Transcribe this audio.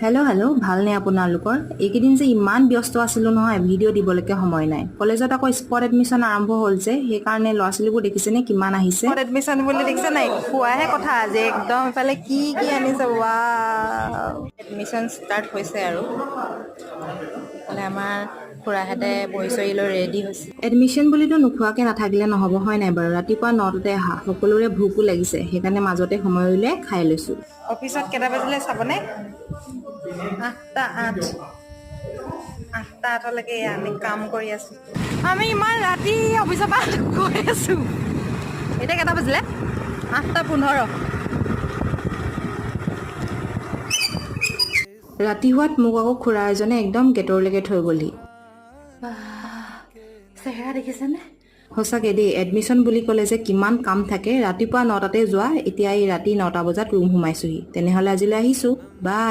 Hello' hello', ভালনে আপোনালোকৰ? এইকেইদিন যে ইমান ব্যস্ত আছিলোঁ নহয়, ভিডিঅ' দিবলৈকে সময় নাই। কলেজত আকৌ স্পট এডমিশ্যন আৰম্ভ হ'ল যে, সেইকাৰণে ল'ৰা ছোৱালীবোৰ দেখিছেনে কিমান আহিছে। এডমিশ্যন বুলি দেখিছে নাই, খোৱাহে কথা আজি। একদম ইফালে কি কি আনিছে! ৱাও! এডমিশ্যন ষ্টাৰ্ট হৈছে আৰু ইফালে আমাৰ খুৰাহঁতে বহি চহি লৈ ৰেডি হৈছে। এডমিশ্যন বুলিতো নোখোৱাকৈ নাথাকিলে নহ'ব, হয় নাই বাৰু? ৰাতিপুৱা 9টাতে অহা, সকলোৰে ভোকো লাগিছে। সেইকাৰণে মাজতে সময় উলিয়াই খাই লৈছোঁ। অফিচত কেইটা বাজিলে চাবনে? 8:08। 8:08লৈকে আমি কাম কৰি আছো। আমি ইমান ৰাতি অফিচৰ পৰা গৈ আছো। এতিয়া কেইটা বাজিলে? 8:15। ৰাতি হোৱাত মোক আকৌ খুৰা এজনে একদম গেটৰলৈকে থৈ গ'লহি। চেহেৰা দেখিছেনে? সঁচাকে দেই, এডমিশ্যন বুলি ক'লে যে কিমান কাম থাকে। ৰাতিপুৱা 9টাতে যোৱা, এতিয়া এই ৰাতি 9টা বজাত ৰুম সোমাইছোহি। তেনেহ'লে আজিলৈ আহিছোঁ, বাই।